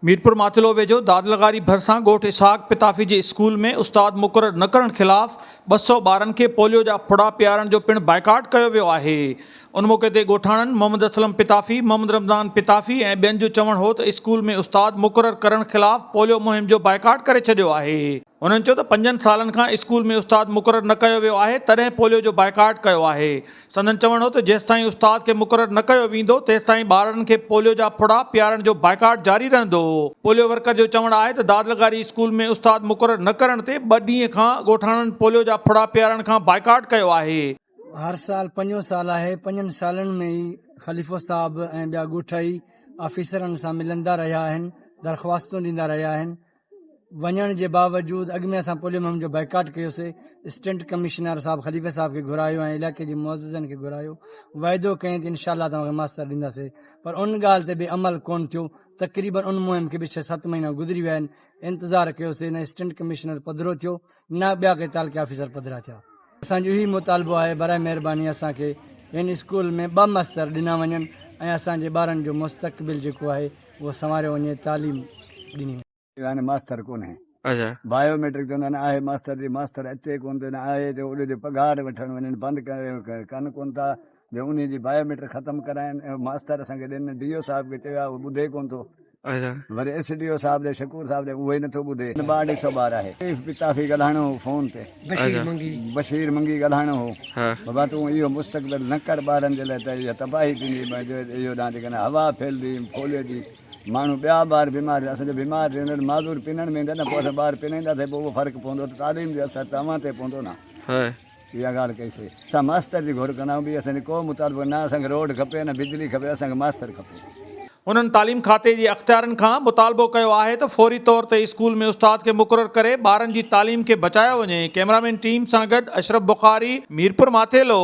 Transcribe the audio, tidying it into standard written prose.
ميرپور ماٿيلو ويجهو دادلغاري ڀرسان ڳوٺ اسحاق پتافي جي اسڪول ۾ استاد مقرر نه ڪرڻ خلاف 200 ٻارن کي پوليو جا ڦڙا پيارڻ جو پڻ بائيڪاٽ ڪيو ويو آهي. ان موقعي تي ڳوٺاڻن محمد اسلم پتافي، محمد رمضان پتافي ۽ ٻين جو چوڻ هو ته اسڪول ۾ استاد مقرر ڪرڻ خلاف پوليو مهم جو بائيڪاٽ ڪري ڇڏيو آهي. هنن چيو ته پنجن سالن کان اسڪول ۾ استاد مقرر نه ڪيو ويو آهي تڏهن پوليو جو بائيڪاٽ ڪيو آهي. سندن چوڻ هو ته جيستائين استاد کي مقرر نه ڪيو ويندو تيستائين ٻارڙن کي پوليو جا ڦڙا پيارڻ جو بائيڪاٽ جاري رهندو. پوليو ورڪر جو چوڻ آهي ته دادلغاري اسڪول ۾ استاد مقرر نه ڪرڻ تي ٻه ڏينهن کان ڳوٺاڻن پوليو جا ڦڙا پيارڻ کان بائيڪاٽ ڪيو آهي. هر سال پنجون سال آهي پنجن سالن ۾ ئي خليفو صاحب ۽ ٻيا ڳوٺائي آفيسرن سان ملندا رهيا آهن درخواستون ڏيندا رهيا آهن وڃڻ جي باوجود اڳ ۾ اسان پوليو مهم جو بائيڪاٽ ڪيوسي اسٽنٽ ڪمشنر صاحب خليفي صاحب کي گهرايو ۽ علائقي جي معززن کي گهرايو وعدو ڪيائين ته انشاء الله توهان کي ماستر ڏينداسي پر ان ڳالهه تي به عمل ڪون ٿيو تقريبن ان مهم کي به ڇهه ست مهينا گذري ويا آهن انتظار ڪيوسي نه اسٽنٽ ڪمشنر پڌرو ٿيو نه ٻيا ڪي تعلقي آفيسر پڌرا ٿيا اسان جو اهي مطالبو آهي برائي مهرباني اسان کي هن اسڪول ۾ ٻه ماستر ڏنا وڃن ۽ اسان جي ٻارن جو مستقبل جيڪو آهي اهو سنواريو وڃي تعليم ڏني وڃي. يعني ماستر ڪونهي. بايو ميٽرڪ چوندا آهن آهي ماستر جي ماستر اچي ڪونه ٿو نه آهي ته اڏ جي پگهار وٺڻ وڃن بند ڪن ڪونه ٿا جو انهي جي بايو ميٽرڪ ختم ڪرائين ۽ ماستر اسان کي ڏين ڊي او صاحب کي چيو آهي اهو ٻڌي ڪونه ٿو وري ايس ڊي او صاحب ڏي شڪور صاحب ڏي اهو ئي نٿو ٻڌي. ٻه اڍائي سو ٻار آهي. شريف پتافي ڳالهائڻو هو فون تي. بشير منگي ڳالهائڻو هو. بابا تون اهو مستقبل نه ڪر ٻارن جي لاء ته اها تباهي ٿيندي اهو ڏانهن جيڪڏهن هوا ڦهلندي ڦولي جي ماڻهو ٻيا ٻار بيمار ٿيندا اسان جو بيمار ٿيندو معذور پنڻ ۾ ايندا نه پوء اسان ٻار پنائينداسين پوء اهو فرق پوندو ته تعليم جو اثر ته اوهان تي پوندو نه اها ڳالهه ڪئي سي اسان ماستر جي گهر ڪندا آهيون ٻي اسان جو ڪو مطالبو نه اسان کي روڊ کپي نه بجلي کپي اسان کي ماستر کپي. هنن تعليم کاتي جي اختيارين کان مطالبو ڪيو آهي ته فوري طور تي اسڪول ۾ استاد کي مقرر ڪري ٻارن جي تعليم کي بچايو وڃي ڪئميرامين ٽيم سان گڏ اشرف بخاري ميرپور ماٿيلو.